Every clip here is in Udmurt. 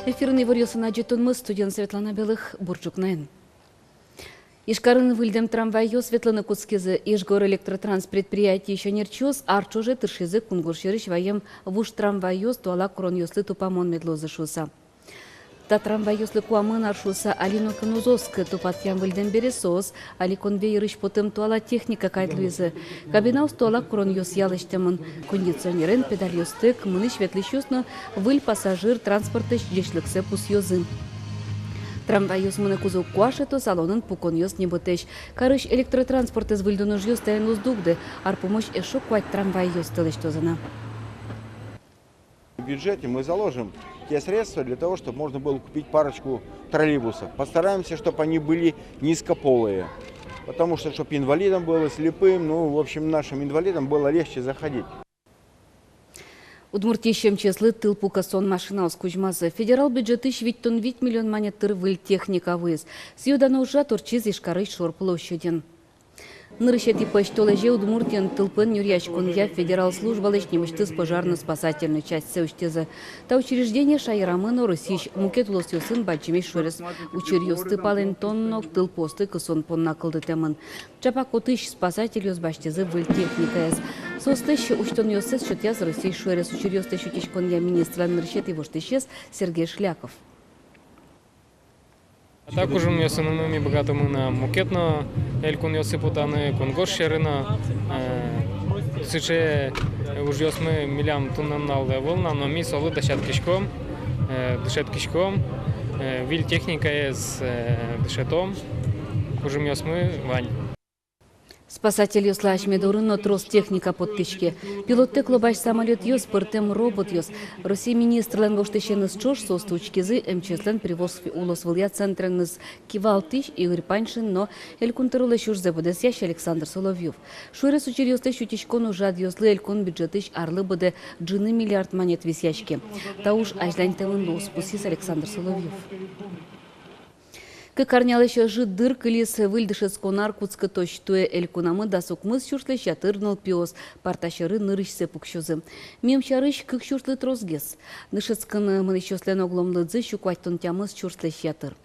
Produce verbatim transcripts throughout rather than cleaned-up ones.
Эфирын иворъёсын адӟытонмы, студиын Светлана Белых. Бур ӵукнаен. Ижкарын выльдэм трамвайёс ветлыны кутскизы. Ижгор электротранс предприятиысь ӧнерчиос ар ӵоже тыршизы кунгож сьӧрысь ваем вуж трамвайёс туала куронъёслы тупамон мед луозы шуыса. Та трамвайёслы куамын ар шуыса али нокин уз оскы. Тупатъям выльдэм бере соос али конвейерысь потэм туала техника кадь луизы. Кабинаос туала куронъёсъя лэсьтэмын. Кондиционерен, педальёстэк, мынӥсь-ветлӥсьёс но выль пассажир транспортысь ӟечлыксэ пусъёзы. Трамвайёс мынык уз куашето, салонын пуконъёс небытэсь. Карысь электротранспортэз выльдон ужъёс таин уз дугды. Ар пумозь эшшо куать трамвайёсты лэсьтозы на. В бюджете мы заложим те средства для того, чтобы можно было купить парочку троллейбусов. Постараемся, чтобы они были низкополые. Потому что, чтоб инвалидам было, слепым, ну, в общем, нашим инвалидам было легче заходить. Удмуртиысь МЧС-лы тылпу кӧсон машинаос кузьмазы. Федерал бюджетысь витьтон вить миллион манет тыр выль техника вуиз. Сӥё-дано ужрад ортчиз Ижкарысь шор площадьын. Нырысетӥ пӧсьтолэзе Удмуртиын тылпуэн нюръяськонъя федерал службалэсь нимысьтыз пожарно-спасательной частьсэ усьтӥзы. Та учреждение шаерамы но Россиысь мукет улосъёсын бадӟымесь шуэрес учыръёсты палэнтон но тылпуосты кысон понна кылдытэмын. Чапак отысь спасательёс басьтӥзы выль техникаез. Соослэсь усьтонъёссэс сётъяз Россиысь шуэрес учыръёслэсь утиськонъя министрлэн нырысетӥ воштӥсез Сергей Шляков. Та кужымъёсынымы ми быгатомы на мукет но элькунъёсы потаны, кунгож сьӧры но, э, сыӵе ужъёсмы милям туннэ нуналлы ӧвӧл на, но ми солы дасяткиськом, э, дышетскиськом, э, выль техникаез, э, дышетом, кужымъёсмы вань. Спасательёслы асьме дорын но трос техника поттӥське. Пилоттэк лобась самолётъёс, пӧртэм роботъёс. Россия министрлэн воштӥсеныз ӵош соосты учкизы МЧС-лэн Приволжск улосвылъя центреныз кивалтӥсь Игорь Паньшин но Элькун тӧролэсь ужзэ быдэсъясь Александр Соловьёв. Шуэрес учыръёслэсь утиськон ужрадъёслы элькун бюджетысь арлы быдэ ӝыны миллиард манет висъяське. Та уж азьланьтэмын луоз, пусйиз Александр Соловьёв. Кык арнялэсь ӧжыт дыр кылиз выль дышетскон ар кутскытозь. Туэ элькунамы дас укмыс сюрслэсь ятыр нылпиос парта сьӧры нырысьсэ пуксёзы. Мимала сярысь кык сюрслы тросгес. Дышетскыны мынӥсьёслэн оглом лыдзы сю куатьтон тямыс сюрслэсь ятыр.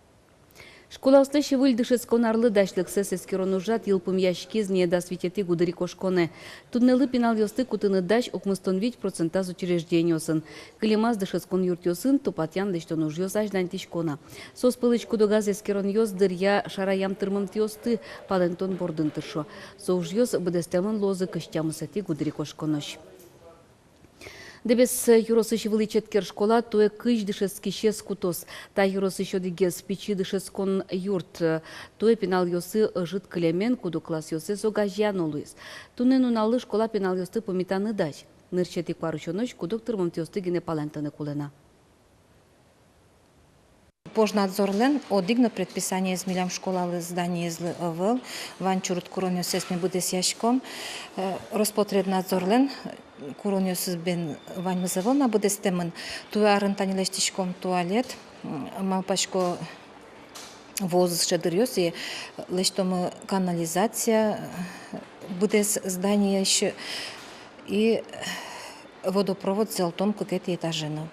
Школаослэсь выль дышетскон арлы дасьлыксэс эскерон ужрад йылпумъяськиз ни дас витетӥ гудырикошконэ. Туннэлы пиналъёсты кутыны дась укмыстон вить процентаз учреждениосын. Кылемаз дышетскон юртъёсын тупатъян-лэсьтон ужъёс азьланьтӥсько на. Соос пӧлысь куд-огаз эскеронъёс дыръя шараям тырмымтэосты палэнтон бордын тыршо. Со ужъёс быдэстэмын луозы кызь тямысэтӥ гудырикошконозь. Дэбес ёросысь Вылӥ Четкер школа туэ кызь дышетскисез кутоз. Та ёросысь одӥгез пичи дышетскон юрт. Туэ пиналъёсы ӧжыт кылемен, куд-ог классъёссэс огазеяно луиз. Туннэ нуналлы школа пиналъёсты пумитаны дась. Нырысетӥ куарусёнозь куд-ог тырмымтэосты гинэ палэнтыны кулэ на. Пожнадзорлэн одӥг но предписаниез милям школалы, зданиезлы ӧвӧл. Вань чурыт куронъёссэс ми быдэсъяськом. Э, Роспотребнадзорлэн куронъёсыз бен ваньмыз ӧвӧл на быдэстэмын. Туэ арын тани лэсьтӥськом туалет, м, малпасько, вуозы сыӵе дыръёс, и лэсьтомы канализация, э, быдэс зданиысь, и водопровод сётом кыкетӥ этаже но.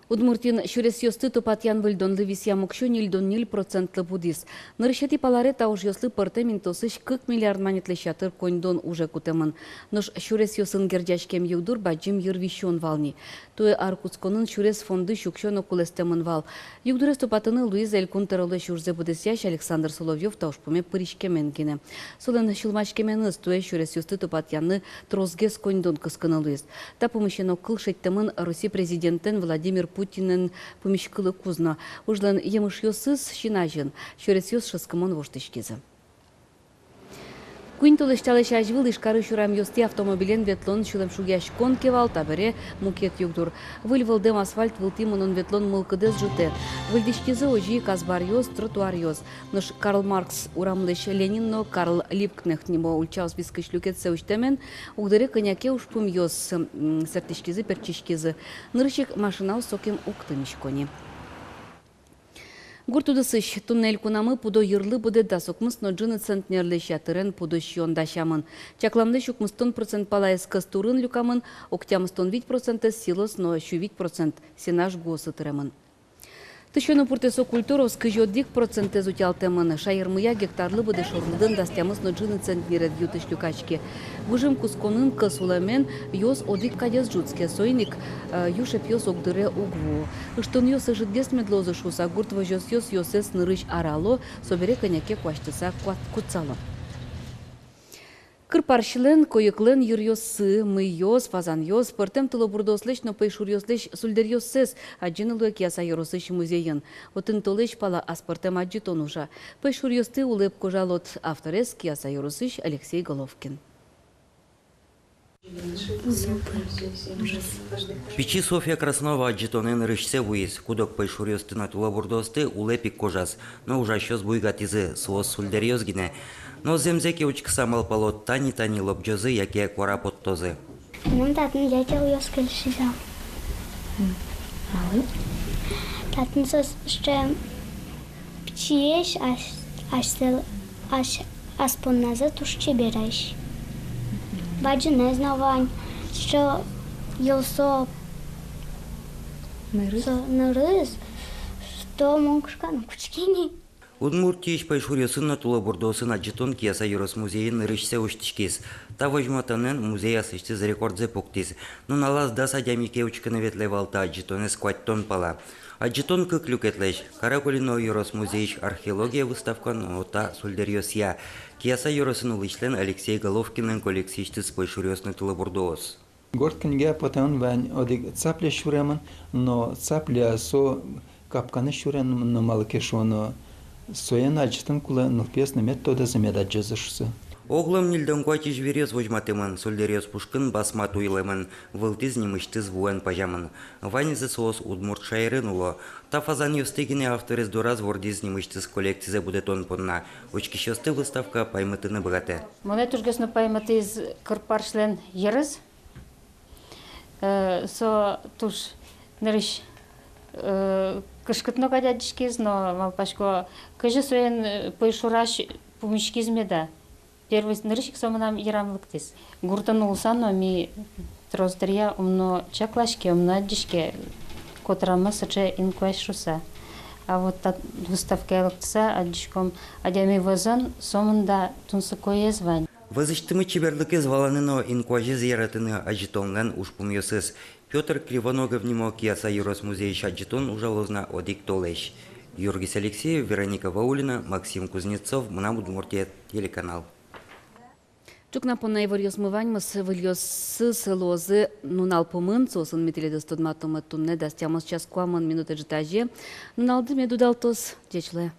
Удмуртиын сюресъёсты тупатъян-выльдонлы висъям уксё ньыльдон ньыль процентлы будӥз. Нырысетӥ пал аре та ужъёслы пӧртэм интыосысь кык миллиард манетлэсь ятыр коньдон уже кутэмын. Нош сюресъёсын герӟаськем югдур бадӟым йырвисён вал ни. Туэ ар кутсконын сюрес фондысь уксё но кулэстэмын вал. Югдурез тупатыны луиз Элькун тӧролэсь ужзэ быдэсъясь Александр Соловьёв та ужпуме пыриськемен гинэ. Солэн сюлмаськеменыз туэ сюресъёсты тупатъяны тросгес коньдон кыскыны луиз. Та пумысен огкыл шедьтэмын Россия президентэн Владимир Путинэн пумиськылыкуз но. Ужлэн емышъёсыз син азьын: сюресъёс шӧдскымон воштӥськизы. Куинь толэзь талэсь азьвыл Ижкарысь урамъёстӥ автомобилен ветлон сюлэмшугъяськон ке вал, табере мукет югдур. Выль вылдэм асфальт вылтӥ мынон-ветлон мылкыдэз ӝутэ. Выльдӥськизы озьы ик азбаръёс, тротуаръёс. Нош Карл Маркс урамлэсь Ленин но Карл Либкнехт нимо ульчаос вискысь люкетсэ усьтэмен, уг дыре кӧня ке ужпумъёс, м, сэрттӥськизы-пертчиськизы. Нырысь ик машинаос сокем уг тымисько ни. Гурт удысысь. Туннэ элькунамы пудо йырлы быдэ дас укмыс но ӝыны центнерлэсь ятырен пудо сиён дасямын. Чакламлэсь укмыстон процент палаез кӧс турын люкамын, ог тямыстон вить процентэз силос но сю вить процент сенаж гуосы тыремын. Тысё но пуртэсо культураос кызь одӥг процентэз утялтэмын. Шаермыя гектарлы быдэ шорлыдэн дас тямыс но ӝыны центнеред ю-тысь люкаське. Гужем кутсконын кӧс улэмен ёс одӥг кадез ӝутске, соин ик, э, ю шепъёс огдыре уг вуо. Ыштонъёс ӧжытгес мед луозы шуыса, гурт возёсъёс ёссэс нырысь арало, собере кӧня ке куасьтыса куат-, кутсало. Кыр парсьлэн, койыклэн йыръёссы, мыйёс, фазанъёс, пӧртэм тылобурдоослэсь но пӧйшуръёслэсь сульдэръёссэс адӟыны луэ Кияса ёросысь музейын. Отын толэзь пала аспӧртэм адӟытон ужа. «Пӧйшуръёсты улэп кожалод» авторез Кияса ёросысь Алексей Головкин. Пичи Софья Краснова адӟытонэ нырысьсэ вуиз. Куд-ог пӧйшуръёсты но тылобурдоосты улэп ик кожаз, но ужасьёс буйгатӥзы, соос сульдэръёс гинэ. Но зэмзэ ке учкыса малпало, тани-тани лобӟозы яке куара поттозы. Мыным татын дятелъёс кельшизы. Малы? Татын соос сыӵе пичиесь, ас-, асьсэл-, ас-, ас понназы туж чебересь. Бадӟымез но вань, сыӵе йылсо нырыз. Со нырыз, что мон кышкан кутски ни. Удмуртиысь пӧйшуръёсын но тылобурдоосын адӟытон Кияса ёрос музейын нырысьсэ усьтӥськиз. Та возьматонэн музей аслэсьтыз рекордзэ пуктӥз. Нуналаз дас адями ке учкыны ветлэ вал та адӟытонэз куатьтон пала. Адӟытон кык люкетлэсь: Каракулино ёрос музейысь археология выставка но та сульдэръёсъя. Кияса ёросын улӥсьлэн Алексей Головкинлэн коллекциысьтыз пӧйшуръёс но тылобурдоос. Горд книга потэмын вань одӥг цапля сюремын, но цапля со капканэ сюремын, но малы ке шуоно, соин адӟытыны кулэ, нылпиос но мед тодозы, мед адӟозы шуыса. Оглом ньыльдон куать изьверъёс возьматэмын, сульдэръёс пушкын басма туйлэмын, вылтӥз нимысьтыз вуэн пазямын. Ваньзэ соос удмурт шаерын уло. Та фазанъёсты гинэ авторез дораз вордӥз нимысьтыз коллекцизэ будэтон понна. Учкисьёсты выставка паймытыны быгатэ. Монэ тужгес но паймытӥз кыр парсьлэн йырыз. Э, со туж нырысь, э, кышкыт но кадь адӟиськиз, но малпасько, кызьы соин, э, пӧйшурась пумиськиз меда. Первый нырысь ик со мынам йырам лыктӥз. Гуртын улыса но ми трос дыръя ум но чаклаське, ум но адӟиське, котырам-а сыӵе инкуазь шуыса. А вот та выставкае лыктыса адӟиськом, адями вӧзын сомында тунсыкоез вань. Вӧзысьтымы чеберлыкез валаны но инкуазез яратыны адӟытонлэн ужпумъёсыз. Пётр Кривоногов нимо Кияса ёрос музейысь адӟытон ужалоз на одӥг толэзь. Юргис Алексеев, Вероника Ваулина, Максим Кузнецов, «Мынам Удмуртие» телеканал. Ӵукна понна иворъёсмы ваньмыз. Выльёсыз луозы нунал пумын, соосын ми тӥледыз тодматомы туннэ дас тямыс час куамын минут ӝытазе. Нуналды мед удалтоз. Ӟеч луэ.